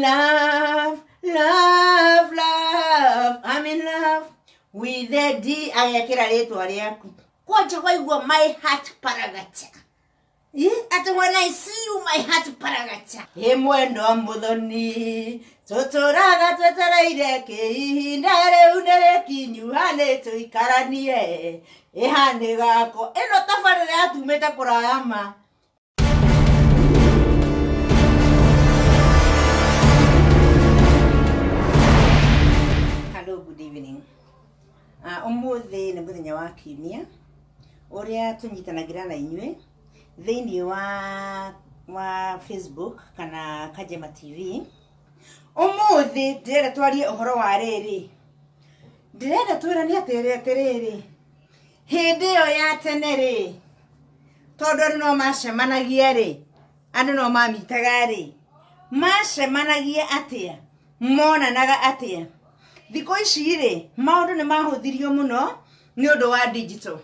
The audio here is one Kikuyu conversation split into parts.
love, love, love, I'm in love with the D, agekĩra rĩtwa rĩaku. Kwanja waigua my heart paragacha. Ati when I see you my heart paragacha. Ĩ mwendwa mũthoni, tũtũraga twetereire kĩ ihinda rĩu nĩ rĩkinyu hanĩ tũikaranie ĩhanĩ gakwa. Ĩno tabarĩra yatumĩte kũraya ma. Hello, good evening. Ũmũthĩ nĩ mũthenya wa kiumia ũrĩa tũnyitanagĩra na inyuĩ thĩinĩ wa Facebook kana Kajema TV. Ũmũthĩ ndĩrenda twarie ũhoro wa rĩrĩ, ndĩrenda twĩrane atĩrĩrĩ, hĩndĩ ĩyo ya tene rĩ, tondũ andũ no macemanagia rĩ, andũ no mamitaga rĩ, macemanagia atĩa? Monanaga atĩa? Thikũ ici rĩ, maũndũ nĩ mahũthirio mũno nĩ ũndũ wa digital.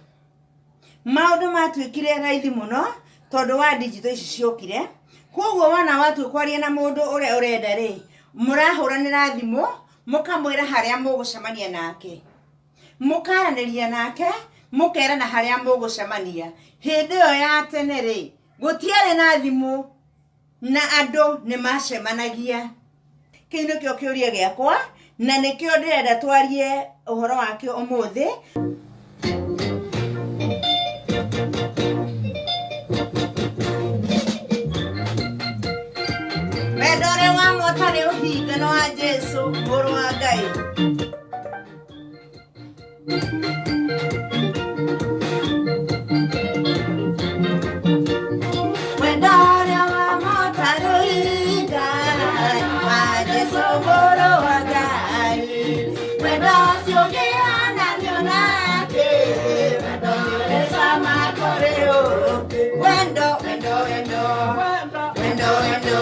Maũndũ matuĩkire raithi mũno tondũ wa digital ici ciokire. Koguo wona watua kwaria na mũndũ ũrĩa ũrenda rĩ, mũrahũranĩra thimũ, mũkamwĩra harĩa mũgũcemania nake. Mũkaranĩria nake, mũkerana harĩa mũgũcemania. Hĩndĩ ĩyo ya tene rĩ, gũtiarĩ na thimũ na andũ nĩ macemanagia. Kĩu nĩkĩo kĩũria gĩakwa na nĩkĩo ndĩrenda twarie ũhoro wakĩo ũmũthĩ. Wendo ũrĩa wa mota nĩ ũhingano wa Jesu mũrũ wa Ngai. Wendo ũrĩa wa mota nĩ ũhingano wa Jesu mũrũ wa Ngai. Wendo ũcio ũngĩhananio nake, wendo nĩ ũrĩ cama kũrĩ ũngĩ. Wendo, wendo, wendo, wendo, wendo,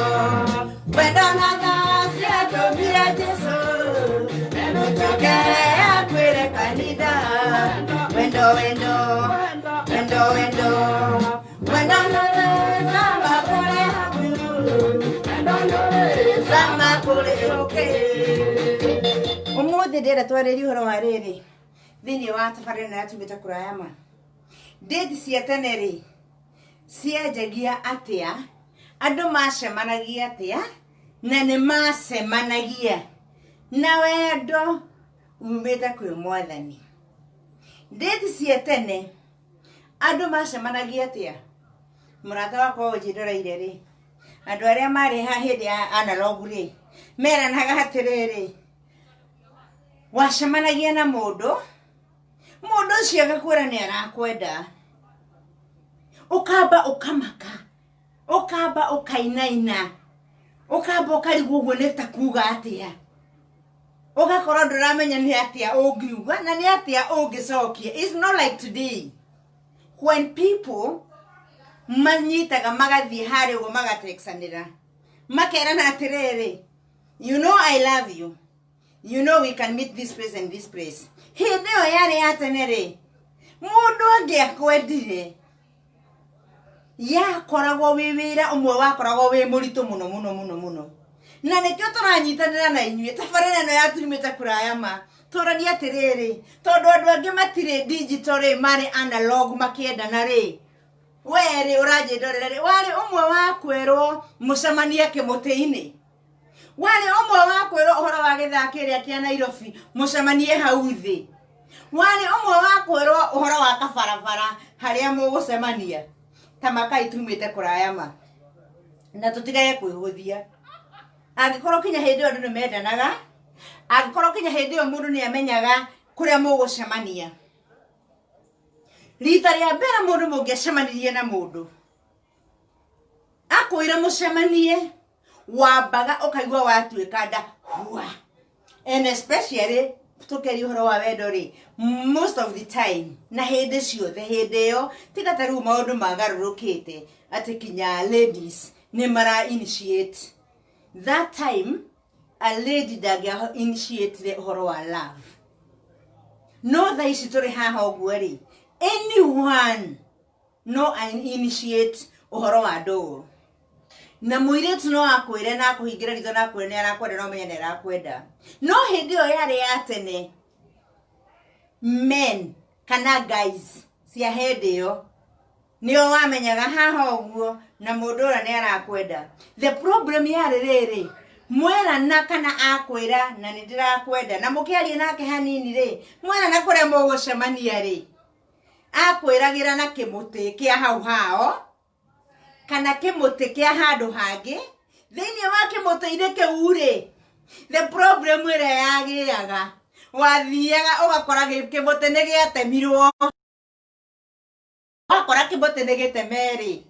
wendo na tha ciatũmire Jesu egũcokere akwĩre kanitha. Wendo, wendo, wendo, wendo, wendo nĩ ũrĩ cama kũrĩ haku, wendo nĩ ũrĩ cama kũrĩ ũkĩ. Ũmũthĩ ndĩrenda twarĩrie ũhoro wa rĩrĩ thĩinĩ wa tabarĩra ĩno ya Tumĩte Kũraya Ma. Date cia tene rĩ, cianjagia atĩa, andũ macemanagia atĩa, na nĩ macemanagia na wendo umĩte kwĩ mwathani. Date cia tene, andũ macemanagia atĩa? Mũrata wakwa ũyũ ũnjĩroreire rĩ, andũ arĩa marĩ ha hĩndĩ ya analog rĩ, meranaga atĩrĩrĩ, wacemanagia na mũndũ, mũndũ ũcio agakwĩra nĩ arakwenda, ũkamba ũkamaka, ũkamba ũkainaina, ũkamba ũkarigwo ũguo nĩ ta kuga atĩa, ũgakorwo ndũramenya nĩ atĩa ũngiuga na nĩ atĩa ũngĩcokia. It's not like today when people manyitaga magathiĩ harĩa ũguo magatexanĩra makerana atĩrĩrĩ, you know I love you, you know we can meet this place and this place. Hĩndĩ ĩyo yarĩ ya tene rĩ, mũndũ angĩakwendire yakoragwo wĩ wĩra ũmwe wakoragwo wĩ mũritũ mũno mũno mũno mũno, na nĩkĩo tũranyitanĩra na inyuĩ tabarĩra ĩno ya Tumĩte Kũraya Ma. Tũranie atĩrĩrĩ, tondũ andũ angĩ matirĩ digital rĩ, marĩ analog makĩendana rĩ, we rĩ ũranjĩndorera rĩ, warĩ ũmwe wa kwĩrwo mũcemanie kĩmũtĩ-inĩ, warĩ ũmwe wa kwĩrwo ũhoro wa gĩthaa kĩrĩa kĩa Nairobi mũcemanie hau thĩ, warĩ ũmwe wa kwĩrwo ũhoro wa kabarabara harĩa mũgũcemania. Ta makai tumĩte kũraya ma, na tũtigage kwĩhũthia. Angĩkorwo kinya hĩndĩ ĩyo andũ nĩ mendanaga, angĩkorwo kinya hĩndĩ ĩyo mũndũ nĩ amenyaga kũrĩa mũgũcemania. Rita rĩa mbere mũndũ mũngĩacemanirie na mũndũ, akwĩra mũcemanie, wambaga ũkaigua watuĩka nda hua. And especially tũkĩaria ũhoro wa wendo rĩ, most of the time na hĩndĩ ciothe hĩndĩ ĩyo, tiga ta rĩu maũndũ magarũrũkĩte atĩ kinya ladies nĩ mara initiate. That time a lady ndangĩa initiate ũhoro wa love. No thaa ici tũrĩ haha ũguo rĩ, anyone no initiate ũhoro wa ndũgũ. Na mũirĩtu no akwĩre na akũhingĩre ritho na akwĩre nĩ arakwenda, no menye nĩ arakwenda. No hĩndĩ ĩyo yarĩ ya tene, men kana guys cia hĩndĩ ĩyo nĩo wamenyaga haha ũguo na mũndũ ũrĩa nĩ arakwenda. The problem yarĩ rĩrĩ, mwerana kana akwĩra na nĩ ndĩrakwenda, na mũkĩaria nake hanini rĩ, mwerana kũrĩa mũgũcemania rĩ, akwĩragĩra na kĩmũtĩ kĩa hau hao kana kĩmũtĩ kĩa handũ hangĩ. Thĩinĩ wa kĩmũtĩ-inĩ kĩu rĩ, the problem ĩrĩa yagĩaga, wathiaga ũgakora kĩmũtĩ nĩ gĩatemirwo. Wakora kĩmũtĩ nĩ gĩteme rĩ,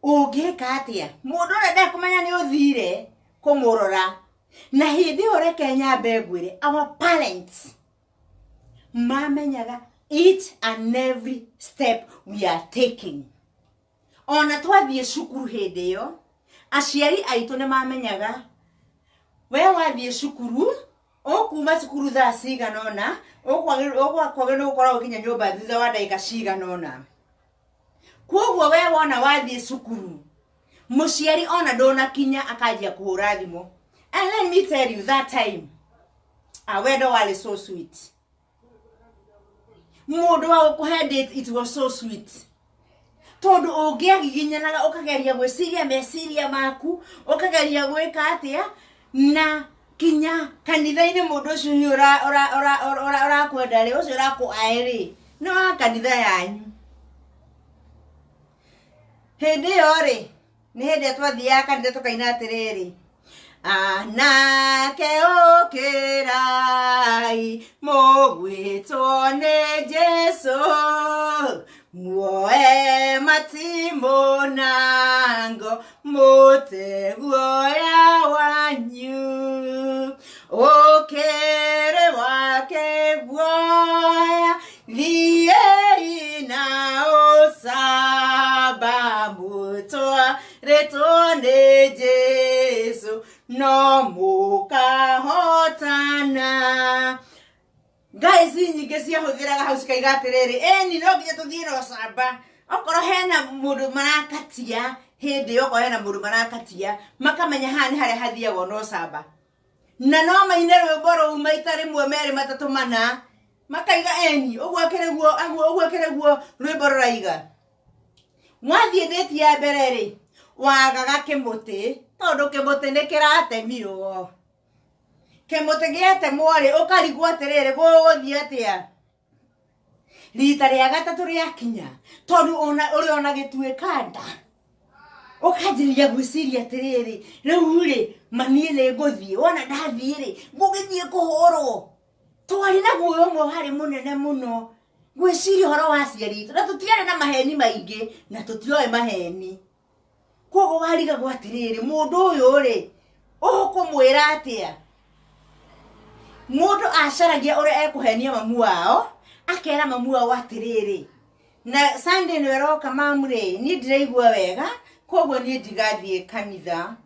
ũngĩka atĩa? Mũndũ ũrĩa ndekũmenya nĩ ũthire kũmũrora. Na hĩndĩ ĩyo reke nyambe ngwĩre, our parents mamenyaga each and every step we are taking. Ona twathiĩ cukuru hĩndĩ ĩyo, aciari aitũ nĩ mamenyaga we wathiĩ cukuru, ũkuma cukuru thaa cigana ũna, ũkwagĩrĩirwo nĩ gũkorwo ũgĩkinya nyũmba thutha wa ndagĩka cigana ũna. Koguo we wona wathiĩ cukuru, mũciari ona ndũnakinya akanjia kũhũra thimũ. And let me tell you, that time wendo warĩ so sweet. Mũndũ wa gũkũhe date, it was so sweet, tondũ ũngĩagiginyanaga ũkageria gwĩciria meciria maku, ũkageria gwĩka atĩa, na kinya kanitha-inĩ mũndũ ũcio hihi ũrakwenda rĩ, ũcio ũrakũae rĩ, nĩ wa kanitha yanyu. Hĩndĩ ĩyo rĩ, nĩ hĩndĩ ĩrĩa twathiaga kanitha tũkaina atĩrĩrĩ, anake ũkĩrai, mũgwĩtwo nĩ Jesũ, muoe matimũ na ngo, mũte guoya wanyu, ũkĩrĩ wake guoya, thiĩi na ũcamba, mũtwarĩtwo nĩ Jesũ, no mũkahotana. Guys nyingĩ ciahũthĩraga hau cikaiga atĩrĩrĩ, ĩni no nginya tũthiĩ na ũcamba. Okorwo hena mũndũ marakatia hĩndĩ ĩyo, okorwo hena mũndũ marakatia, makamenya haha nĩ harĩa hathiagwo na ũcamba, na no maine rwĩmbo rũu maita rĩmwe, merĩ, matatũ, mana, makaiga eni ũguo akĩrĩ guo, ũguo akĩrĩ guo rwĩmbo rũraiga. Wathiĩ ndĩti ya mbere rĩ, wagaga kĩmũtĩ, tondũ kĩmũtĩ nĩ kĩratemirwo. Kĩmũtĩ gĩatemwo rĩ, ũkarigwo atĩrĩrĩ, gũgũthiĩ atĩa rita rĩa gatatũ rĩakinya, tondũ ona ũrĩ ona gĩtuĩka nda, ũkanjĩrĩria gwĩciria atĩrĩrĩ, rĩu rĩ, maniĩ nĩ ngũthiĩ, wona ndathiĩ rĩ, ngũgĩthiĩ kũhũrwo. Twarĩ na guoya ũmwe warĩ mũnene mũno gwĩciria ũhoro wa aciari aitũ, na tũtiarĩ na maheni maingĩ, na tũtioĩ maheni. Koguo warigagwo atĩrĩrĩ, mũndũ ũyũ rĩ, ũkũmwĩra atĩa? Mũndũ acaragia ũrĩa ekũhenia mamu wao, akera mamu wao atĩrĩrĩ, na Sunday ĩno ĩroka, mamu rĩ, niĩ ndiraigua wega, koguo niĩ ndigathiĩ kanitha.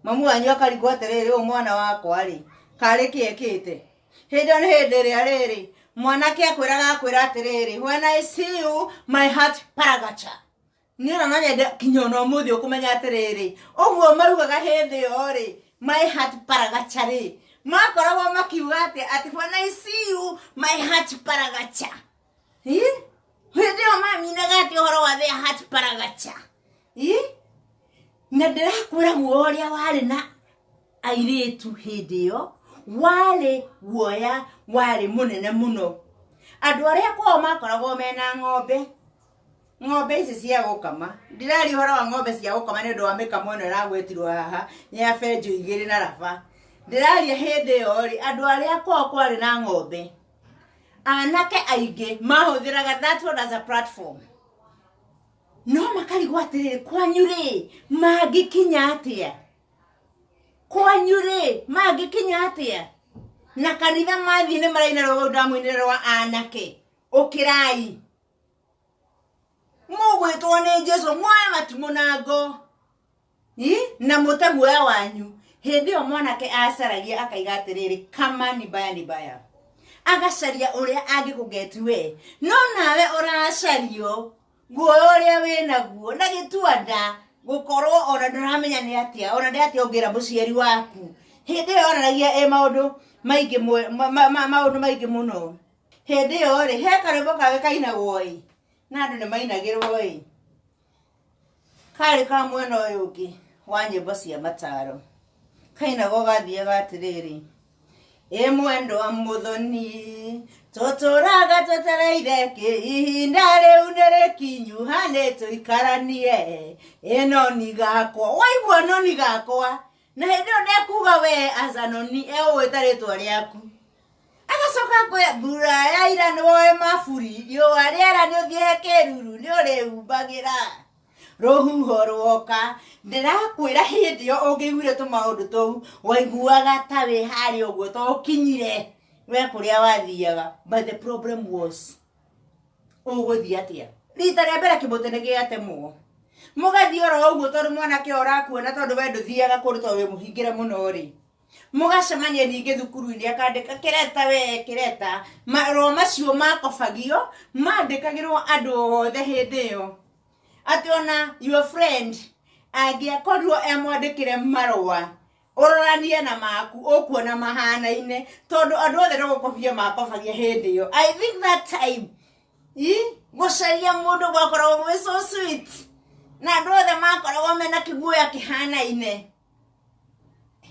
Mamu wanyu akarigwo atĩrĩrĩ, ũyũ mwana wakwa rĩ, karĩ kĩ ekĩte? Hĩndĩ ĩyo nĩ hĩndĩ ĩrĩa rĩrĩ, mwanake akwĩraga, akwĩra atĩrĩrĩ, "When I see you, my heart paragacha." Niĩ ona no nyende kinya ona ũmũthĩ ũkũmenya atĩrĩrĩ, ũguo maugaga hĩndĩ ĩyo rĩ, "my heart paragacha" rĩ, makoragwo makiuga atĩ "when I see you, my heart paragacha"? Ĩ? Hĩndĩ ĩyo maminaga atĩ ũhoro wa their heart paragacha? Ĩ? Na ndĩrakwĩra, guoya ũrĩa warĩ na airĩtu hĩndĩ ĩyo warĩ guoya warĩ mũnene mũno. Andũ arĩa kwao makoragwo mena ng'ombe, ng'ombe ici cia gũkama, ndĩraria ũhoro wa ng'ombe cia gũkama nĩ ũndũ wa mĩkamo ĩno ĩragwetirwo haha ya benjũ igĩrĩ na raba. Ndĩraria hĩndĩ ĩyo rĩ, andũ arĩa kwao kwarĩ na ng'ombe, anake aingĩ mahũthĩraga that one as a platform, no makarigwo atĩrĩrĩ, kwanyu rĩ, mangĩkinya atĩa? Kwanyu rĩ, mangĩkinya atĩa? Na kanitha mathiĩ nĩ maraina rũgau ndamũinĩra rwa anake ũkĩrai, mũgwĩtwo nĩ Jesu, muoe matimũ na ngo. Ĩ? Na mũte guoya wanyu. Hĩndĩ ĩyo mwanake acaragia akaiga atĩrĩrĩ, kama ni baya ni baya, agacaria ũrĩa angĩkũgeti we, no nawe ũracario guoya ũrĩa wĩnaguo na gĩtua nda. Gũkorwo ona ndũramenya nĩ atĩa, ona nĩ atĩa ũngĩra mũciari waku. Hĩndĩ ĩyo yonanagia ĩ maũndũ maingĩ maũndũ maingĩ mũno. Hĩndĩ ĩyo rĩ, he karwĩmbo kangĩ kainagwo ĩ, na andũ nĩ mainagĩrwo ĩ, karĩ ka mwena ũyũ ũngĩ wa nyĩmbo cia mataro. Kainagwo gathiaga atĩrĩrĩ, ĩ mwendwa mũthoni, tũtũraga twetereire kĩ, ihinda rĩu nĩ rĩkinyu hanĩ tũikaranie, ĩ noni gakwa, waigua noni gakwa, na hĩndĩ ĩyo ndekuga we aca noni, egũgwĩta rĩtwa rĩaku. Agacoka akwĩra mbura ya ira nĩ woe maburi, riũa rĩara nĩ ũthiĩ he kĩruru, nĩ ũrĩhumbagĩra rũhuho rwoka. Ndĩrakwĩra hĩndĩ ĩyo ũngĩiguire tũmaũndũ tũu, waiguaga ta wĩ harĩa ũguo, ta ũkinyire we kũrĩa wathiaga. But the problem was, ũgũthiĩ atĩa? Rita rĩa mbere kĩmũtĩ nĩ gĩatemwo, mũgathiĩ oro ũguo tondũ mwanake ũyũ ũrakuona, tondũ we ndũthiaga kũndũ tondũ wĩ mũhingĩre mũno rĩ, mũgacemania ningĩ thukuru-inĩ, akandĩka kĩreta, we kĩreta. Marũa macio makobagio, mandĩkagĩrwo andũ othe hĩndĩ ĩyo, atĩ ona your friend angĩakorirwo emwandĩkĩre marũa, ũroranie na maku, ũkuona mahanaine, tondũ andũ othe no gũkobia makobagia hĩndĩ ĩyo. I think that time i gũcaria mũndũ gwakoragwo gwĩ so sweet, na andũ othe makoragwo mena kĩguoya kĩhanaine.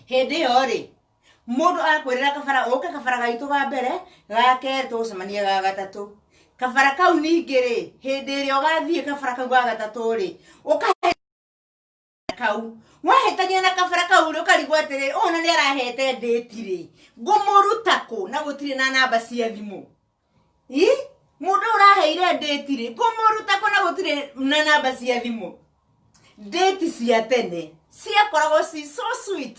Hĩndĩ ĩyo rĩ, mũndũ akwĩrĩra kabara ũke kabara gaitũ ga mbere, ga kerĩ, tũgũcemania ga gatatũ. Kabara kau ningĩ rĩ, hĩndĩ ĩrĩa ũgathiĩ kabara kau ga gatatũ rĩ, ũkahe kau wahĩtania na kabara kau rĩ, ũkarigwo atĩrĩ, ũyũ na nĩ arahete ndĩti rĩ, ngũmũruta kũ na gũtirĩ na namba cia thimũ? I mũndũ ũyũ ũraheire ndĩti rĩ, ngũmũruta kũ na gũtirĩ na namba cia thimũ? Ndĩti cia tene ciakoragwo ci so sweet,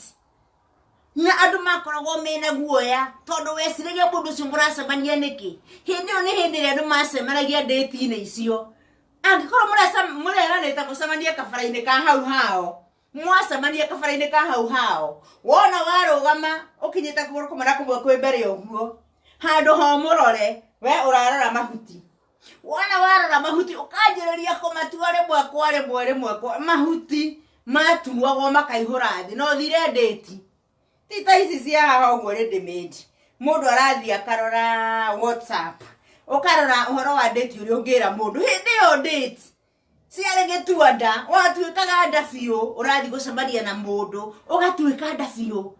na andũ makoragwo mena guoya, tondũ weciragia mũndũ ũcio mũracemania nĩkĩ. Hĩndĩ ĩyo nĩ hĩndĩ ĩrĩa andũ macemanagia ndĩti-inĩ icio. Angĩkorwo mũreranĩte gũcemania kabara-inĩ ka hau hao, mwacemania kabara-inĩ ka hau hao, wona warũgama ũkinyĩte kũgũrũ kũmwe na kũmwe kwĩ mbere ũguo, handũ ho mũrore, we ũrarora mahuti. Wona warora mahuti, ũkanjĩrĩria kũmatua rĩmwe kwa rĩmwe, rĩmwe kwa mahuti matuagwo makaihũra thĩ, na ũthire ndĩti ti ta ici cia haha ũguo ready made. Mũndũ arathiĩ akarora WhatsApp, ũkarora ũhoro wa ndĩti ũrĩa ũngĩra mũndũ. Hĩndĩ ĩyo ndĩti ciarĩ gĩtua nda, watuĩkaga nda biũ, ũrathiĩ gũcemania na mũndũ ũgatuĩka nda biũ.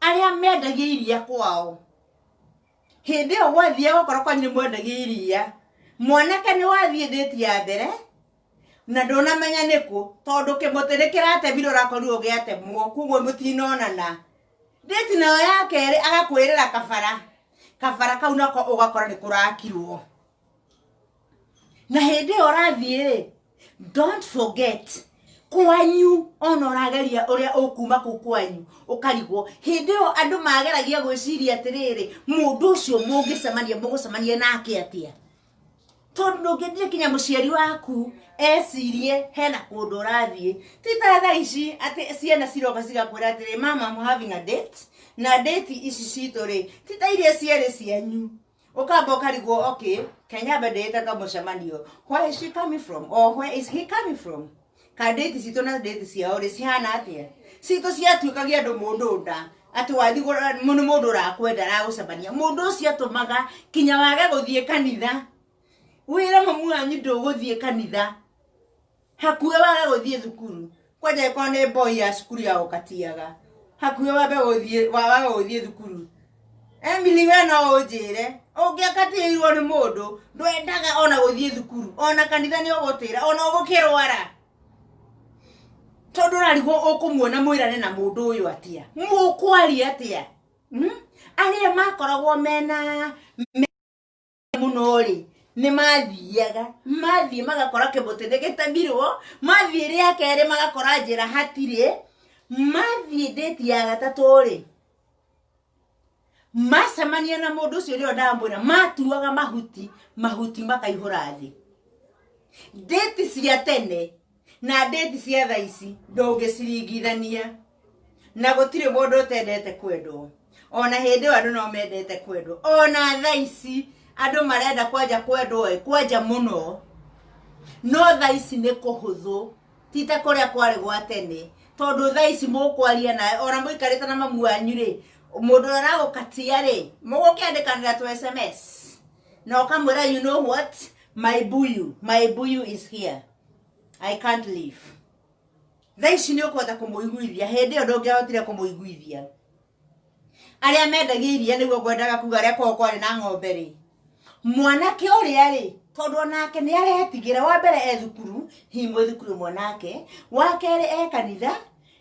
Arĩa mendagia iria kwao hĩndĩ ĩyo, gwathiaga okorwo kwanyu nĩ mwendagia iria, mwanake nĩ wathiĩ ndĩti ya mbere na ndũnamenya nĩkũ, tondũ kĩmũtĩ nĩ kĩratemirwo, ũrakorirwo gĩatemwo, koguo mũtinonana. Ndĩti nayo ya kerĩ agakwĩrĩra kabara, kabara kau nako ũgakora nĩ kũrakirwo. Na hĩndĩ ĩyo ũrathiĩ rĩ, don't forget kwanyu, ona ũrageria ũrĩa ũkuma kũu kwanyu, ũkarigwo. Hĩndĩ ĩyo andũ mageragia gwĩciria atĩrĩrĩ, mũndũ ũcio mũngĩcemania, mũgũcemania nake atĩa? Tondũ ndũngĩendire kinya mũciari waku ecirie hena kũndũ ũrathiĩ. Ti ta thaa ici atĩ ciana ciroka cigakwĩra atĩrĩ, "Mama, I'm having a date." Na date ici citũ rĩ, ti ta iria ciarĩ cianyu. Ũkamba ũkarigwo, okay, kenyambe ndĩĩte kamũcemanio, where is she coming from or where is he coming from? Ka date citũ na date ciao rĩ, cihana atĩa? Citũ ciatuĩkagia andũ mũndũ nda atĩ wathiĩ nĩ mũndũ ũrakwenda aragũcemania. Mũndũ ũcio atũmaga kinya wage gũthiĩ kanitha, wĩra mamu wanyu ndũgũthiĩ kanitha, hakuhĩ wage gũthiĩ thukuru kwanja, ĩkorwo nĩ boy ya cukuru ya gũkatiaga, hakuhĩ wambe gũthiĩ wage gũthiĩ thukuru. Emily, we no ũnjĩre, ũngĩakatiĩirwo nĩ mũndũ, ndwendaga ona gũthiĩ thukuru, ona kanitha nĩ ũgũtĩra, ona ũgũkĩrwara, tondũ ũrarigwo ũkũmuona mwĩrane na mũndũ ũyũ atĩa, mũkwaria atĩa? Arĩa makoragwo mena mũno rĩ, nĩ mathiaga, mathiĩ magakora kĩmũtĩ nĩ gĩtemirwo, mathiĩ rĩa kerĩ magakora njĩra hatirĩ, mathiĩ ndĩti ya gatatũ rĩ, macemania na mũndũ ũcio rĩo ndamwĩra matuaga mahuti, mahuti makaihũra thĩ. Ndĩti cia tene na ndĩti cia thaa ici ndũngĩciringithania, na gũtirĩ mũndũ ũtendete kwendwo. Ona hĩndĩ ĩyo andũ no mendete kwendwo, ona thaa ici andũ marenda kwanja kwendwo ĩ, kwanja mũno. No thaa ici nĩ kũhũthũ, ti ta kũrĩa kwarĩ gwa tene, tondũ thaa ici mũkwaria nawe ona mũikarĩte na mamu wanyu rĩ, mũndũ ũrĩa ũragũkatia rĩ, mũgũkĩandĩkanĩra tũ SMS na ũkamwĩra, "You know what, my buyu, my buyu is here, I can't leave." Thaa ici nĩ ũkũhota kũmũiguithia, hĩndĩ ĩyo ndũngĩahotire kũmũiguithia. Arĩa mendagia iria, nĩguo ngwendaga kuga, arĩa kwao kwarĩ na ng'ombe rĩ, mwanake ũrĩa rĩ, tondũ onake nĩ aretigĩra, wa mbere e thukuru, hihi mwĩ thukuru ĩmwe nake, wa kerĩ e kanitha,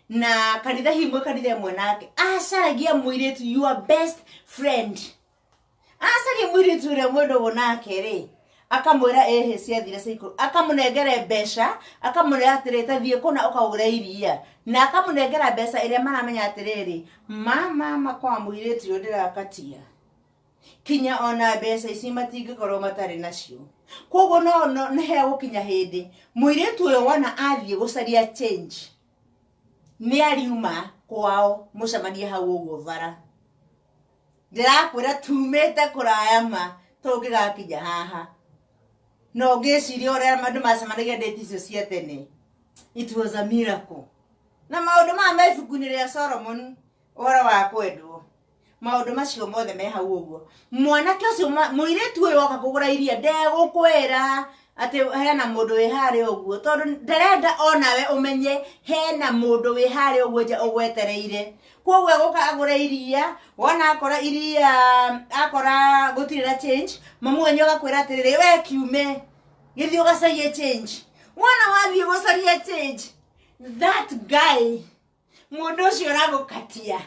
na kanitha hihi mwĩ kanitha ĩmwe nake, acaragia mũirĩtu, your best friend, acaria mũirĩtu ũrĩa mwendagwo nake rĩ, akamwĩra ĩhĩ ciathire ciaikũrũ, akamũnengere mbeca, akamũnera atĩrĩ, "Ta thiĩ kũna ũkagũre iria," na akamũnengera mbeca ĩrĩa maramenya atĩrĩrĩ, mama kwa mũirĩtu ũyũ ndĩrakatia kinya ona mbeca ici matingĩkorwo matarĩ nacio. Koguo no nĩ hegũkinya hĩndĩ mũirĩtu ũyũ wona athiĩ gũcaria change nĩ ariuma kwao, mũcemanie hau ũguo bara. Ndĩrakwĩra tumĩte kũraya ma tũngĩgakinya haha, no ngĩciria ũrĩa andũ macemanagia ndĩti icio cia tene, it was a miracle. Na maũndũ maya me ibuku-inĩ rĩa Solomon, ũhoro wa kwendwo, maũndũ macio mothe me hau ũguo. Mwanake ũcio, mũirĩtu ũyũ woka kũgũra iria ndegũkwĩra atĩ hena mũndũ wĩ harĩa ũguo, tondũ ndarenda onawe ũmenye hena mũndũ wĩ harĩa ũguo nja ũgwetereire. Koguo egũka agũre iria, wona akora iria, akora gũtirĩ na change, mamu wanyu agakwĩra atĩrĩrĩ, "We kiume gĩthiĩ ũgacarie change." Wona wathiĩ gũcaria change, that guy, mũndũ ũcio ũragũkatia,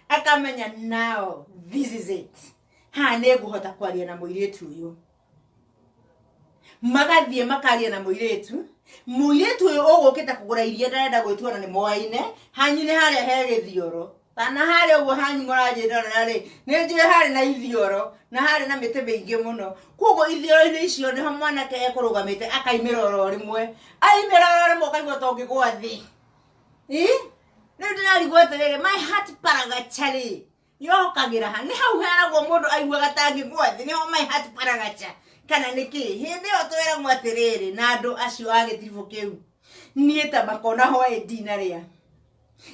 akamenya, "Now this is it, haha nĩ ngũhota kwaria na mũirĩtu ũyũ." Magathiĩ makaria na mũirĩtu. Mũirĩtu ũyũ ũgũkĩte kũgũra iria ndarenda gwĩtua na nĩ moaine hanyu nĩ harĩa he gĩthioro kana harĩa ũguo hanyu mũranjĩrorera rĩ, nĩ njũĩ harĩ na ithioro na harĩ na mĩtĩ mĩingĩ mũno. Koguo ithioro-inĩ icio nĩho mwanake ekũrũgamĩte, akaimĩra oro rĩmwe, aimĩra oro rĩmwe ũkaigua ta ũngĩgwa thĩ. Ĩ rĩu ndĩrarigwo atĩrĩrĩ, my heart paragacha rĩ, yokagĩra ha? Nĩ hau heragwo mũndũ aiguaga ta angĩgwa thĩ, nĩho my heart paragacha kana nĩ kĩ? Hĩndĩ ĩyo twĩragwo atĩrĩrĩ na andũ acio a gĩtiribũ kĩu, niĩ ta makona hwaĩ ndinarĩa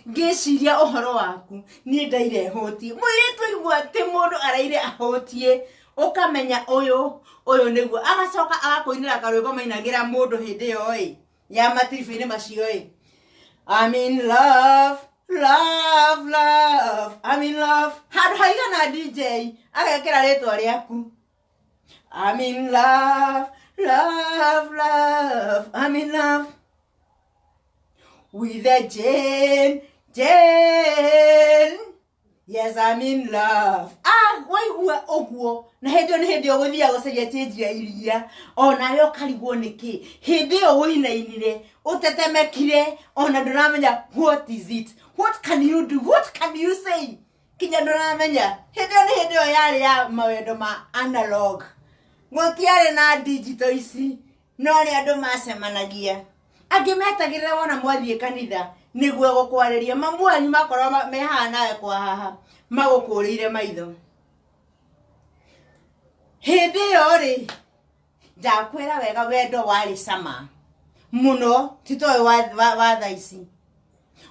ngĩciria ũhoro waku, niĩ ndaire hũtie. Mũirĩtu aigua atĩ mũndũ araire ahũtie, ũkamenya ũyũ nĩguo. Agacoka agakũinĩra karwĩmbo mainagĩra mũndũ hĩndĩ ĩyo ĩ ya matiribũ-inĩ macio ĩ, "I'm in love, love, love, I'm in love." Handũ haigana DJ agekĩra rĩtwa rĩaku, "I'm in love, love, love, I'm in love with a Jane, Jane. Yes, I'm in love." Ah, waigua ũguo, na hĩndĩ ĩyo nĩ hĩndĩ ĩyo gũthiaga gũcaria change ya iria, onawe ũkarigwo nĩkĩ hĩndĩ ĩyo ũinainire, ũtetemekire, ona ndũramenya what is it, what can you do, what can you say, kinya ndũramenya. Hĩndĩ ĩyo nĩ hĩndĩ ĩyo yarĩ ya mawendo ma analog, gũtiarĩ na digital ici. No nĩ andũ macemanagia, angĩ metagĩrĩra wona mwathiĩ kanitha nĩguo gũkwarĩria. Mamu wanyu makorwo me haha nawe kwa haha magũkũrĩire maitho. Hĩndĩ ĩyo rĩ, ndakwĩra wega, wendo warĩ cama mũno, ti toĩ wa thaa ici.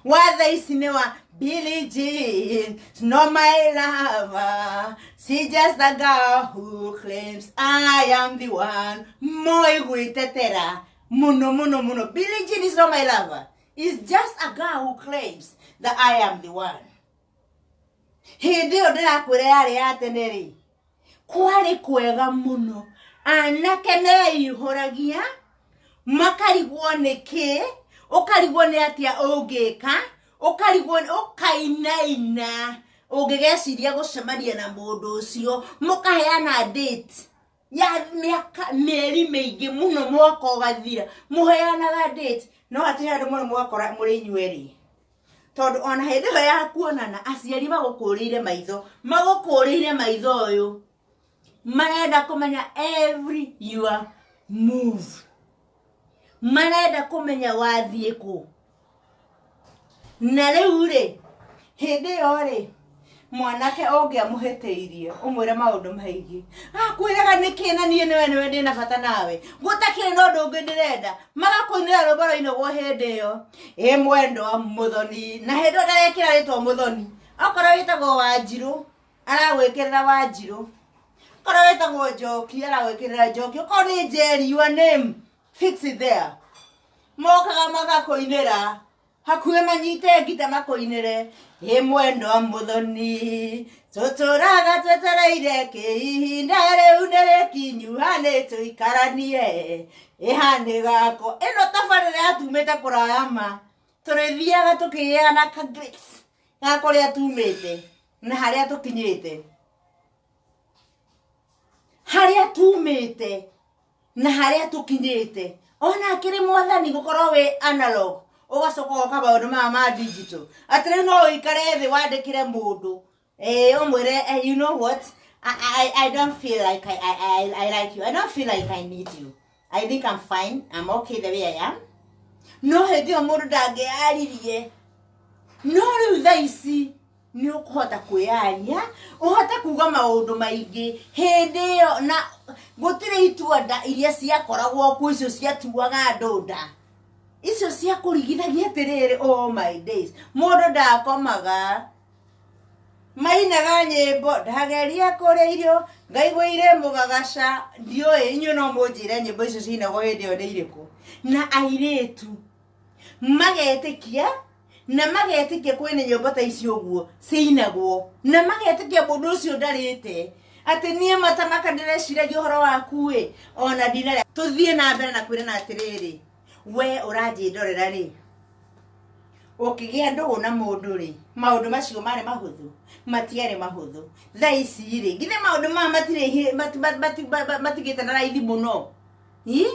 Wa thaa ici nĩ wa "Billie Jean is not my lover, she just a girl who claims I am the one." Moi gwĩtetera mũno mũno mũno, "Billie Jean is not my lover, is just a girl who claims that I am the one." Hĩndĩ ĩyo ndĩrakwĩra yarĩ ya tene rĩ, kwarĩ kwega mũno. Anake meihũragia, makarigwo nĩkĩ, ũkarigwo nĩ atĩa ũngĩka, ũkarigwo ũkainaina ũngĩgeciria gũcemania na mũndũ ũcio, mũkaheana date ya mĩaka mĩeri mĩingĩ mũno, mwaka ũgathira mũheanaga date, no hatirĩ andũ mũno mwakora mũrĩ inyuerĩ, tondũ ona hĩndĩ ĩyo ya kuonana aciari magũkũrĩire maitho, magũkũrĩire maitho ũyũ, marenda kũmenya every your move, marenda kũmenya wathiĩ kũ. Na rĩu rĩ, hĩndĩ ĩyo rĩ, Mwanake ũngĩamũhĩtĩirie ũmwĩre maũndũ maingĩ, akwĩraga nĩkĩ na niĩ nĩwe nĩwe ndĩna bata nawe, gũtakĩrĩ na ũndũ ũngĩ ndĩrenda. Magakũinĩra rwĩmbo rwainagwo hĩndĩ ĩyo, ĩ mwendwa mũthoni, na hĩndĩ ĩyo ndarekĩra rĩtwa mũthoni. Okorwo wĩtagwo Wanjirũ, aragwĩkĩrĩra Wanjirũ. Okorwo wĩtagwo Njoki, aragwĩkĩrĩra Njoki. Okorwo nĩ Njeri, your name fix it there. Mokaga magakũinĩra hakuhĩ manyite ngita makũinĩre, ĩ mwendwa mũthoni, tũtũraga twetereire kĩ, ihinda rĩu nĩ rĩkinyu hanĩ tũikaranie, ĩ hanĩ gakwa. Ĩno tabarĩra yatumĩte kũraya ma, tũrĩthiaga tũkĩgĩaga na ka glimpse ga kũrĩa tumĩte na harĩa tũkinyĩte, harĩa tumĩte na harĩa tũkinyĩte. Ona akĩrĩ mwathani gũkorwo wĩ analog ũgacoka ũgoka maũndũ maya ma digital, atĩ rĩu no ũikare thĩ wandĩkĩre mũndũ, ũmwĩre, "You know what, I don't feel like I like you. I don't feel like I need you. I think I'm fine. I'm okay the way I am." No hĩndĩ ĩyo mũndũ ndangĩyaririe. No rĩu thaa ici nĩ ũkũhota kwĩyaria, ũhote kuga maũndũ maingĩ. Hĩndĩ ĩyo na gũtirĩ itua nda iria ciakoragwo kuo, icio ciatuaga andũ nda, icio cia kũrigithagia atĩrĩrĩ, oh my days, mũndũ ndakomaga, mainaga nyĩmbo, ndageria kũrĩa irio ngaigua irĩ mũgagaca. Ndiũĩ inyuĩ no mũnjĩre nyĩmbo icio ciinagwo hĩndĩ ĩyo nĩ irĩkũ. Na airĩtu magetĩkia, na magetĩkia kwĩna nyĩmbo ta icio ũguo ciinagwo, na magetĩkia mũndũ ũcio ndarĩte, atĩ niĩ matamaka ndĩreciragia ũhoro waku ĩ ona ndinarĩa. Tũthiĩ na mbere na kwĩrana atĩrĩrĩ, we ũranjĩndorera rĩ, ũkĩgĩa ndũgũ na mũndũ rĩ, maũndũ macio marĩ mahũthũ? Matiarĩ mahũthũ. Thaa ici rĩ, githĩ maũndũ maya matirĩ matigĩte na raithi mũno? Ĩ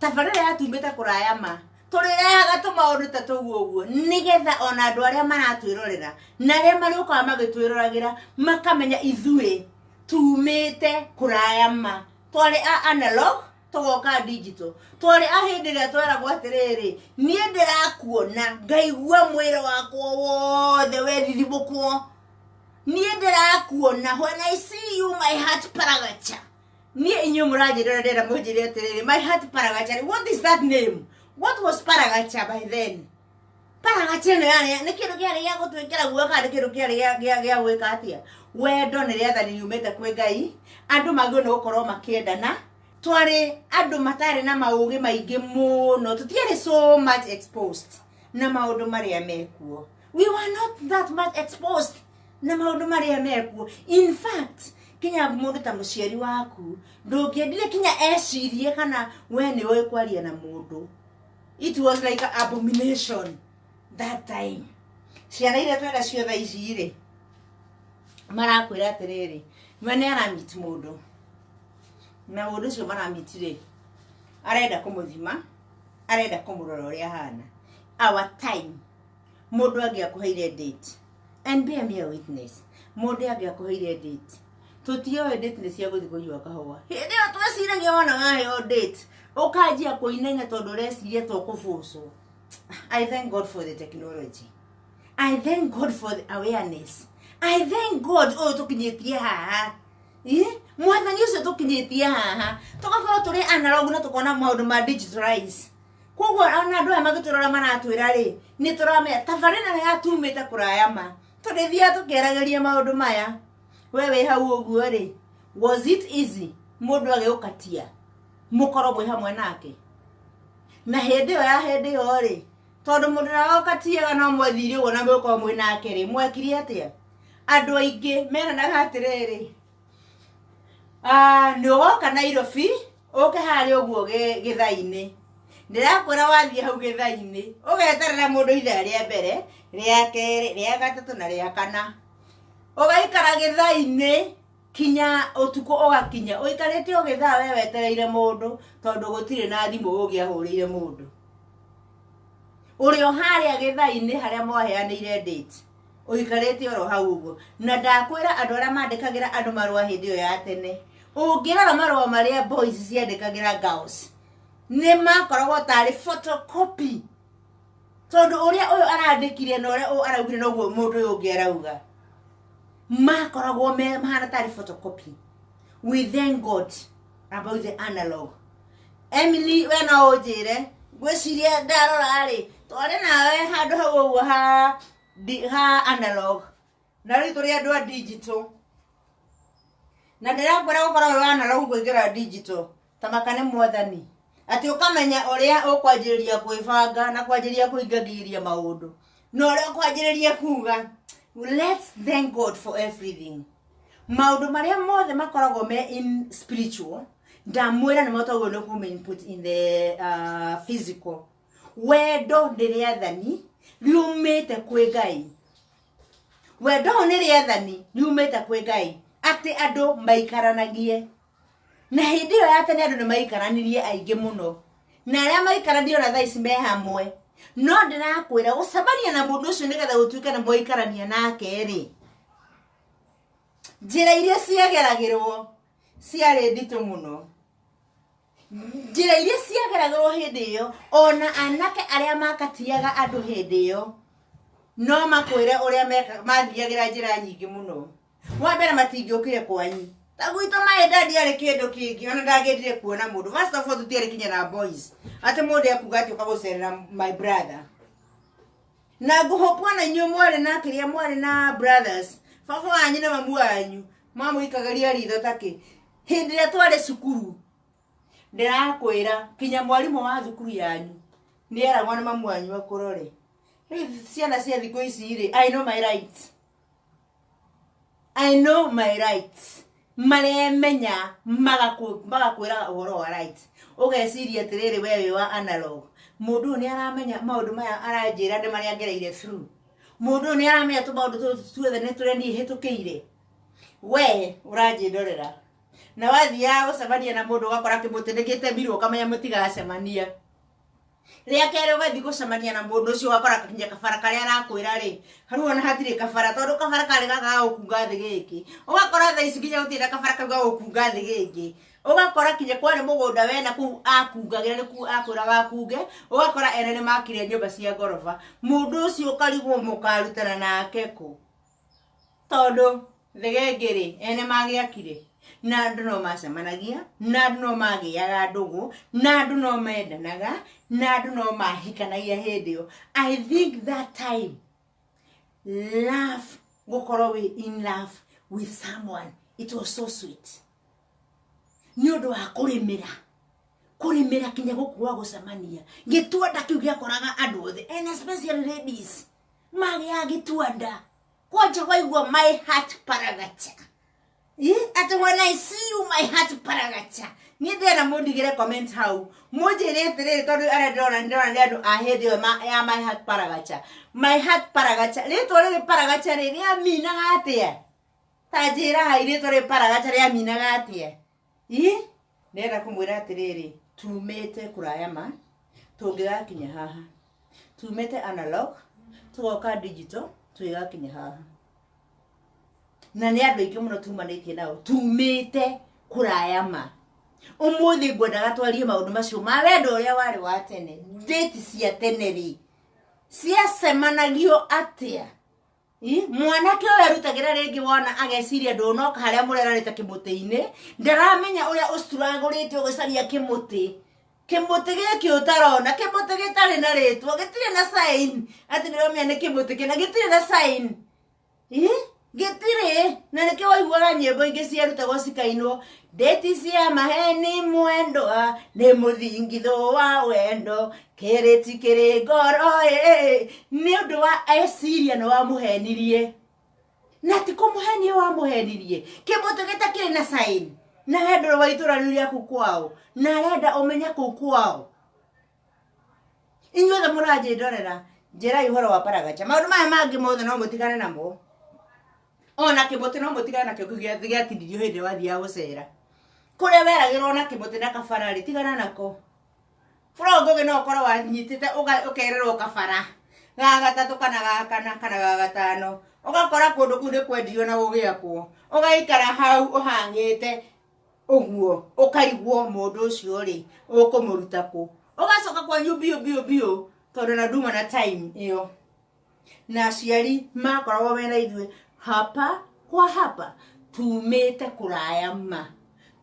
tabarĩra yatumĩte kũraya ma, tũrĩrehaga tũmaũndũ ta tũu ũguo nĩgetha ona andũ arĩa maratwĩrorera na arĩa marĩũkaga magĩtwĩroragĩra makamenya ithuĩ tumĩte kũraya ma. Twarĩ a analog, tũgoka digital. Twarĩ a hĩndĩ ĩrĩa tweragwo atĩrĩrĩ, niĩ ndĩrakuona ngaigua mwĩrĩ wakwa wothe wethithimũkwo, niĩ ndĩrakuona, when I see you my heart paragacha. Niĩ inyuĩ mũranjĩrora, ndĩrenda mũnjĩre atĩrĩrĩ, my heart paragacha, what is that name? What was paragacha by then? Paragacha ĩno yarĩ nĩ kĩndũ kĩarĩ gĩa gũtwĩkĩra guoya kana nĩ kĩndũ kĩarĩ gĩa gwĩka atĩa? Wendo nĩ rĩathani riumĩte kwĩ Ngai. Andũ magĩrĩirwo nĩ gũkorwo makĩendana. Twarĩ andũ matarĩ na maũgĩ maingĩ mũno, tũtiarĩ so much exposed na maũndũ marĩa mekuo. We were not that much exposed na maũndũ marĩa mekuo. In fact, kinya mũndũ ta mũciari waku ndũngĩendire kinya ecirie kana we nĩ ũĩ kwaria na mũndũ. It was like an abomination that time. Ciana iria twĩna cio thaa ici rĩ, marakwĩra atĩrĩrĩ, we nĩ aramit mũndũ, na mũndũ ũcio maramit rĩ, arenda kũmũthima, arenda kũmũrora ũrĩa ahana. Our time, mũndũ angĩakũheire date, and bear me a witness, mũndũ angĩakũheire date, tũtioĩ date nĩ cia gũthiĩ kũnyua kahũa. Hĩndĩ ĩyo tweciragia wona waheo date ũkanjia kũinaina tondũ ũreciria to kũbũcwo. I thank God for the technology. I thank God for the awareness. I thank God ũyũ tũkinyĩtie haha. Ĩ? Mwathani ũcio tũkinyĩtie haha, tũgakorwo tũrĩ analog na tũkona maũndũ ma digitalize. Koguo ona andũ aya magĩtũrora maratwĩra rĩ, nĩ tũramenya tabarĩra ĩrĩa yatumĩte kũraya ma, tũrĩthiaga tũkĩaragĩria maũndũ maya. We wĩ hau ũguo rĩ, was it easy mũndũ agĩũkatia mũkorwo mwĩ hamwe nake? Na hĩndĩ ĩyo ya hĩndĩ ĩyo rĩ, tondũ mũndũ ũrĩa no mwethire ũguo na mũgĩkorwo mwĩ nake rĩ, mwekire atĩa? Andũ aingĩ meranaga atĩrĩrĩ, "Ah, nĩ ũgoka Nairobi, ũke harĩa ũguo gĩthai-inĩ." Ndĩrakwĩra wathiĩ hau gĩthai-inĩ ũgeterera mũndũ ithaa rĩa mbere, rĩa kerĩ, rĩa gatatũ na rĩa kana, ũgaikara gĩthai-inĩ kinya ũtukũ ũgakinya, ũikarĩte o gĩthaa we wetereire mũndũ, tondũ gũtirĩ na thimũ ũngĩahũrĩire mũndũ ũrĩ o harĩa gĩthai-inĩ harĩa mwaheanĩire date, ũikarĩte oro hau ũguo. Na ndakwĩra andũ arĩa mandĩkagĩra andũ marũa hĩndĩ ĩyo ya tene, ũngĩrora marũa marĩa boys ciandĩkagĩra girls, nĩ makoragwo tarĩ photocopy, tondũ ũrĩa ũyũ arandĩkire na ũrĩa ũyũ araugire noguo mũndũ ũyũ ũngĩ arauga. Makoragwo me mahana tarĩ photocopy. We thank God about the analog. Emily, we no ũnjĩre, ngwĩciria ndarora rĩ, twarĩ nawe handũ hau ũguo ha analog, na rĩu tũrĩ andũ a digital. Na ndĩrakwĩra gũkorwo wĩ wa analog kũingĩra digital ta maka nĩ Mwathani, atĩ ũkamenya ũrĩa ũkwanjĩrĩria kwĩbanga na kwanjĩrĩria kũingagĩria maũndũ na ũrĩa ũkwanjĩrĩria kuga, "Let's thank God for everything." Maũndũ marĩa mothe makoragwo me in spiritual, ndamwĩra nĩ matagwo nĩ kũme input in the physical. Wendo nĩ rĩathani riumĩte kwĩ Ngai. Wendo ũyũ nĩ rĩathani riumĩte kwĩ Ngai atĩ andũ maikaranagie. Na hĩndĩ ĩyo ya tene andũ nĩ maikaranirie aingĩ mũno, na arĩa maikaranirie ona thaa ici me hamwe. No ndĩrakwĩra, gũcemania na mũndũ ũcio nĩgetha gũtuĩke nĩ mwaikarania nake rĩ, njĩra iria ciageragĩrwo ciarĩ nditũ mũno. Njĩra iria ciageragĩrwo hĩndĩ ĩyo, ona anake arĩa makatiaga andũ hĩndĩ ĩyo no makwĩre ũrĩa mathiagĩra njĩra nyingĩ mũno. Wa mbere, matingĩũkire kwanyu ta gwitũ. Maĩ ndiarĩ kĩndũ kĩngĩ, ona ndangĩendire kuona mũndũ. First of all, tũtiarĩ kinya na boys atĩ mũndũ ekuga atĩ ũka gũcerera my brother. Na ngũhopwo na inyuĩ mwarĩ na kĩrĩa, mwarĩ na brothers, baba wanyu na mamu wanyu mamũikagĩria ritho takĩ. Hĩndĩ ĩrĩa twarĩ cukuru, ndĩrakwĩra kinya mwarimũ wa thukuru yanyu nĩ eragwo nĩ mamu wanyu akũrore. Rĩu ciana cia thikũ ici rĩ, "I know my rights, I know my rights," maremenya magakwĩra ũhoro wa rights, ũgeciria atĩrĩrĩ, we wĩ wa analog, mũndũ ũyũ nĩ aramenya maũndũ maya aranjĩra nĩ marĩa ngereire through. Mũndũ ũyũ nĩ aramenya tũmaũndũ tũtũ tuothe nĩ tũrĩa niĩ hĩtũkĩire. We ũranjĩndorera na wathiaga gũcemania na mũndũ ũgakora kĩmũtĩ nĩ gĩtemirwo, ũkamenya mũtigacemania. Rĩa kerĩ ũgathiĩ gũcemania na mũndũ ũcio, ũgakora kinya kabara karĩa arakwĩra rĩ, rĩu ona hatirĩ kabara, tondũ kabara karĩ gaka ga gũkunga thĩ gĩkĩ. Ũgakora thaa ici nginya gũtirĩ na kabara kau ga gũkunga thĩ gĩkĩ. Ũgakora kinya kwarĩ mũgũnda wena kũu akungagĩra, nĩ kuu akwĩraga akunge, ũgakora ene nĩ makire nyũmba cia ngoroba. Mũndũ ũcio ũkarigwo mũkarutana nake kũ, tondũ thĩgĩngĩ rĩ, ene magĩakire. Na andũ no macemanagia, na andũ no magĩaga ndũgũ, na andũ no mendanaga, na andũ no mahikanagia hĩndĩ ĩyo. I think that time love, gũkorwo wĩ in love with someone, it was so sweet, nĩ ũndũ wa kũrĩmĩra, kũrĩmĩra kinya gũkua gũcemania. Gĩtuanda kĩu gĩakoraga andũ othe, and especially ladies magĩaga gĩtuanda kwanja waigua "my heart paragacha". Ati "when I see you, my heart paragacha". Niĩ ndĩrenda mũndigĩre comment hau, mũnjĩre atĩrĩrĩ, tondũ arĩa ndĩrona nĩ andũ a hĩndĩ ĩyo ya "my heart paragacha". "My heart paragacha", rĩtwa rĩrĩ paragacha rĩ, rĩaminaga atĩa? Ta njĩra hai, rĩtwa rĩrĩ paragacha rĩaminaga atĩa? Ĩ ndĩrenda kũmwĩra atĩrĩrĩ, tumĩte kũraya ma tũngĩgakinya haha. Tumĩte analog tũgoka digital, tũgĩgakinya haha, na nĩ andũ aingĩ mũno tumanĩtie nao tumĩte kũraya ma. Ũmũthĩ ngwendaga twarie maũndũ macio ma wendo ũrĩa warĩ wa tene. Date cia tene rĩ, ciacemanagio atĩa? Ĩ, mwanake ũyũ arutagĩra rĩngĩ, wona ageciria ndũnoka harĩa mũreranĩte kĩmũtĩ-inĩ, ndaramenya ũrĩa ũcturagũrĩte ũgĩcaria kĩmũtĩ. Kĩmũtĩ gĩkĩ ũtarona, kĩmũtĩ gĩtarĩ na rĩtwa, gĩtirĩ na sign atĩ nĩũramenya nĩ kĩmũtĩ kĩna, gĩtirĩ na sign. Ĩ, gĩtirĩ. Na nĩkĩo waiguaga nyĩmbo ingĩ ciarutagwo cikainwo, "Ndĩti cia maheni mwendwa nĩ mũthingitho wa wendo, kĩrĩti kĩrĩ ngoro." Ĩ nĩ ũndũ wa eciria nĩ wamũhenirie, na ti kũmũhenia wamũhenirie, kĩmũtĩ gĩtakĩrĩ na sign, na wendo wa itũra rĩu rĩaku kwao, na arenda ũmenye kũu kwao. Inyuothe mũranjĩndorera, njĩrai ũhoro wa paragacha. Maũndũ maya mangĩ mothe no mũtigane namo, ona kĩmũtĩ no mũtigane nakĩo kĩu gĩatinirio hĩndĩ ĩrĩa wathiaga gũcera, kũrĩa weragĩrwo na kĩmũtĩ na kabara rĩ, tigana nako. Bro Ngũgĩ, no ũkorwo wanyitĩte ũkererwo kabara ga gatatũ kana ga kana kana ga gatano, ũgakora kũndũ kũu nĩ kwendirio na gũgĩakwo, ũgaikara hau ũhang'ĩte ũguo, ũkarigwo mũndũ ũcio rĩ, ũkũmũruta kũ? Ũgacoka kwanyu biũ biũ biũ, tondũ na nduma na time ĩyo na aciari makoragwo mena ithuĩ hapa. Kwa hapa tumĩte kũraya ma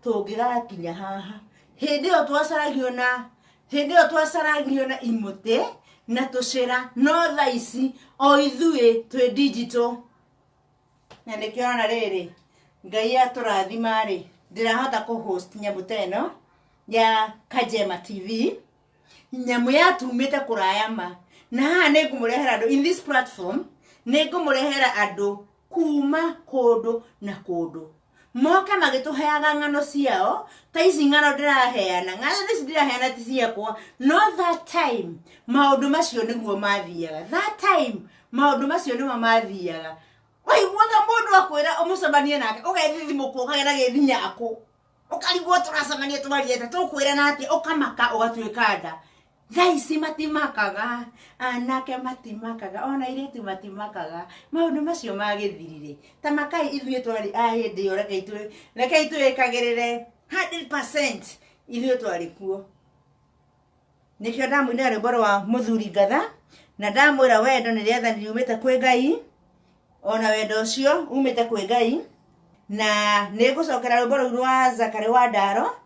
tũngĩgakinya haha. Hĩndĩ ĩyo twacaragio na hĩndĩ ĩyo twacaragio na imũtĩ na tũcĩra, no thaa ici o ithuĩ twĩ digital. Na nĩkĩo ũrona rĩrĩ, Ngai atũrathima rĩ, ndĩrahota kũ host nyamũ ta ĩno ya Kajema TV, nyamũ yatumĩte kũraya ma. Na haha nĩ ngũmũrehera andũ in this platform, nĩ ngũmũrehera andũ kuma kũndũ na kũndũ moke magĩtũheaga ng'ano ciao ta ici ng'ano ndĩraheana. Ng'ano ici ndĩraheana ti ciakwa, no that time maũndũ macio nĩguo mathiaga. That time maũndũ macio nĩmo mathiaga. Waiguaga mũndũ akwĩra ũmũcemanie nake, ũgethithimũkwo, ũkagĩa na gĩthinyakũ, ũkarigwo tũracemania twarie atĩa, tũkwĩrana atĩa, ũkamaka ũgatuĩka nda. Thaa ici matimakaga, anake matimakaga, ona airĩtu matimakaga. Maũndũ macio magĩthirire. Ta makai ithuĩ twarĩ a hĩndĩ ĩyo, rekei twĩkagĩrĩre 100% ithuĩ twarĩ kuo. Nĩkĩo ndamũinĩra rwĩmbo rwa mũthuri ngatha, na ndamwĩra wendo nĩ rĩathani riumĩte kwĩ Ngai, ona wendo ũcio umĩte kwĩ Ngai. Na nĩ ngũcokera rwĩmbo rũu rwa Zakari wa Ndaro,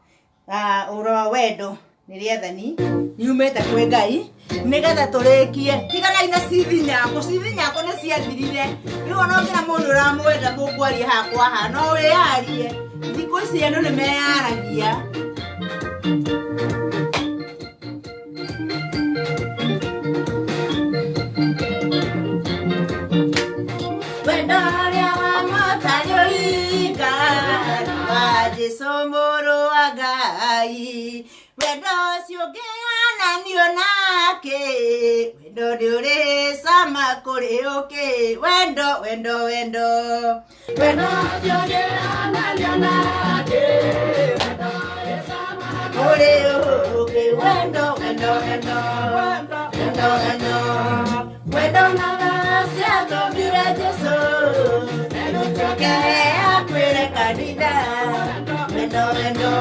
ũhoro wa wendo nĩ rĩathani riumĩte kwĩ Ngai, nĩgetha tũrĩkie. Tiganai na cithi nyako, cithi nyako nĩ ciathirire. Rĩu ona ũngĩra mũndũ ũramwenda mũkwaria haha kwa haha, no wĩyarie. Thikũ ici andũ nĩ meyaragia. Wendo ũrĩa wa mũtarĩ ũhinga wa Jesũ mũrũ wa Ngai, wendo ũcio ũngĩhananio nake, wendo nĩ ũrĩ cama kũrĩ ũkĩ. Wendo, wendo, wendo, wendo ũcio ũngĩhananio nake, wendo ũrĩ cama kũrĩ ũkĩ. Wendo, wendo, wendo, wendo, wendo, wendo na tha ciatũmire Jesũ erutũke akwĩre kanitha. Wendo, wendo,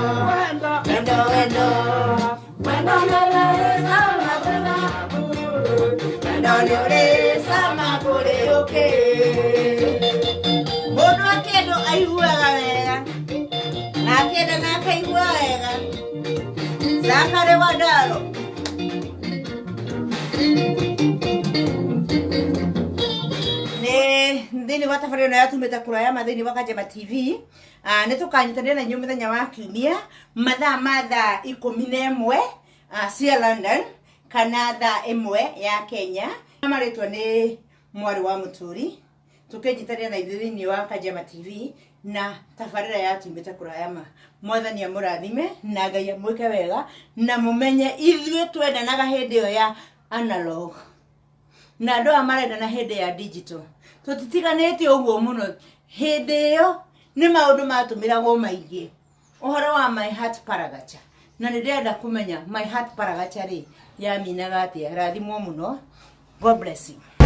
wendo, wendo, wendo nĩ ũrĩ cama, wendo nĩ ũrĩ cama kũrĩ ũkĩ. Mũndũ akĩendwo aiguaga wega, na akĩenda na akaigua wega. Zakari wa Ndaro. Nĩ thĩinĩ wa tabarĩra ĩno yatumĩte kũraya ma thĩinĩ wa Kajema TV. Nĩ tũkanyitanĩra na inyuĩ mũthenya wa kiumia mathaa ma thaa 11 cia London kana thaa 1 ya Kenya. Marĩtwa nĩ mwarĩ wa mũturi, tũkĩnyitanĩra na ithuĩ thĩinĩ wa Kajema TV na tabarĩra yatumĩte kũraya ma. Mwathani amũrathime na Ngai amwĩke wega, na mũmenye ithuĩ twendanaga hĩndĩ ĩyo ya analog na andũ aya marendana hĩndĩ ya digital, tũtitiganĩte ũguo mũno. Hĩndĩ ĩyo nĩ maũndũ matũmĩragwo maingĩ ũhoro wa My Heart Paragacha, na nĩ ndĩrenda kũmenya My Heart Paragacha rĩ yaminaga atĩa. Rathimwo mũno. God bless you.